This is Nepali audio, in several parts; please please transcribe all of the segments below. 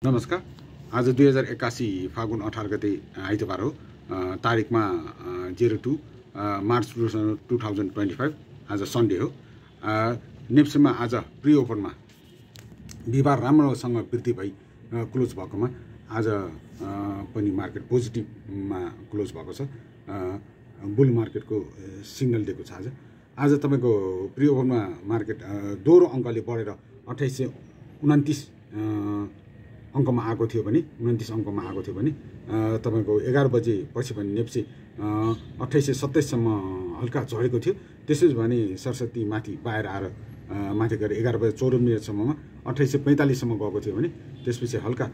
नमस्कार। आज 2081 फागुन 18 गते आइतबार हो। तारिकमा 02 मार्च 2025 आज सन्डे हो। नेप्सीमा आज प्री ओपनमा बिहिबार राम्रोसँग वृद्धि भई क्लोज भएकोमा आज पनि मार्केट पोजिटिभमा क्लोज भएको छ। बुल मार्केटको सिग्नल दिएको छ। आज तपाईको प्री ओपनमा मार्केट दोहोरो अङ्कले बढेर 2829 अङ्कमा आएको थियो भने 29 अङ्कमा आएको थियो भने तपाईको 11 बजे पछि पनि नेप्सी 2827 सम्म हल्का झरेको थियो। त्यसैले भने सरस्वती माथि बाहिर आएर माथि गएर 11 बजे 54 मिनेटसम्ममा 2845 सम्म गएको थियो भने त्यसपछि हल्का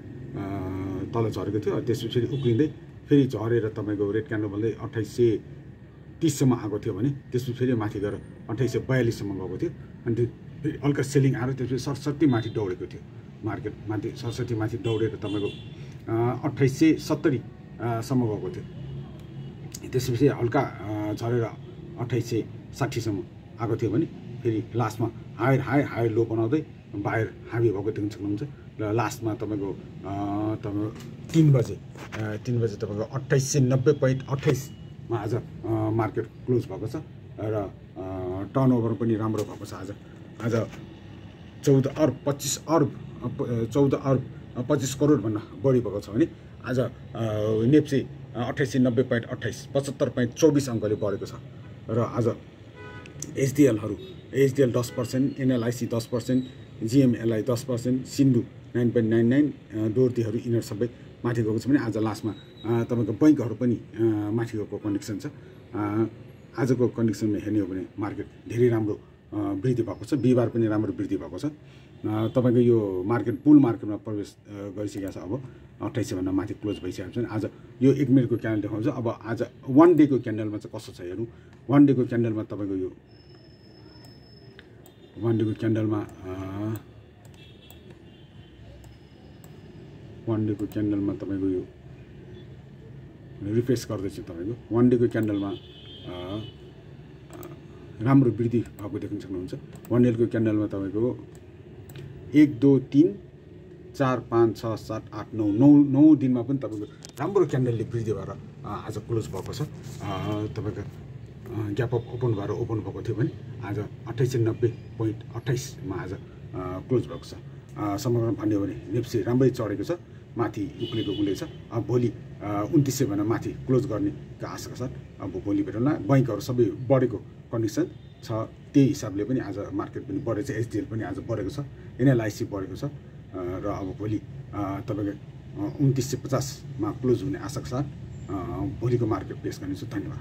तल झरेको थियो। त्यसपछि फेरि उक्लिँदै फेरि झरेर तपाईको रेड क्यान्डल बन्दै 2830 सम्म आएको थियो भने त्यसपछि फेरि माथि गएर 2842 सम्म गएको थियो। अनि फेरि हल्का सेलिङ आएर त्यसपछि 67 माथि दौडेको थियो। मार्केट माथि 67 माथि दौडेर तपाईको 2870 सम्म गएको थियो। त्यसपछि हल्का झरेर 2860 सम्म आएको थियो भने फेरि लास्टमा हायर लो बनाउँदै बाहिर हावी भएको देख्न सक्नुहुन्छ। र लास्टमा तपाईँको 3 बजे तपाईँको 2890.28 मा आज मार्केट क्लोज भएको छ। र टर्नओभर पनि राम्रो भएको छ। आज 14 अर्ब 25 करोड भन्दा बढी भएको छ भने आज नेप्सी 2890.28 75.24 अङ्कले बढेको छ। र आज एचडिएल 10%, एनएलआइसी 10%, जिएमएलआई 10%, सिन्धु 9.99, डोर्तीहरू यिनीहरू सबै माथि गएको छ भने आज लास्टमा तपाईँको बैङ्कहरू पनि माथि गएको कन्डिसन छ। आजको कन्डिसनमा हेर्ने हो भने मार्केट धेरै राम्रो वृद्धि भएको छ। बिहिबार पनि राम्रो वृद्धि भएको छ। तपाईको यो मार्केट बुल मार्केटमा प्रवेश गरिसकेको छ। अब 28 भन्दा माथि क्लोज भइसकेको छ। आज यो 1 मिनटको क्यान्डल देखाउँछ। अब आज 1 डेको क्यान्डलमा चाहिँ कस्तो छ हेरौँ। 1 डेको क्यान्डलमा तपाईँको यो 1 डेको क्यान्डलमा 1 डेको क्यान्डलमा तपाईँको यो रिफ्रेस गर्दैछु। तपाईँको 1 डेको क्यान्डलमा राम्रो वृद्धि भएको देख्न सक्नुहुन्छ। 1 डेको क्यान्डलमा तपाईँको 1 2 3 4 5 6 7 8 9 दिनमा पनि तपाईँको राम्रो क्यान्डलले वृद्धि भएर आज क्लोज भएको छ। तपाईँको ग्याप अप ओपन भएर ओपन भएको थियो भने आज 2890.28 मा आज क्लोज भएको छ। समग्रमा भन्यो भने नेप्सी राम्रै चढेको छ, माथि उक्लेको छ। अब भोलि 2900 भन्दा माथि क्लोज गर्नेका आशा छ। अब भोलि भेटौँला। बैङ्कहरू सबै बढेको कन्डिसन छ। त्यही हिसाबले पनि आज मार्केट पनि बढेको छ। एचडिएल पनि आज बढेको छ, एनएलआइसी बढेको छ। र अब भोलि तपाईँको 2950 मा क्लोज हुने आशा छ। भोलिको मार्केट पेश गर्नेछु। धन्यवाद।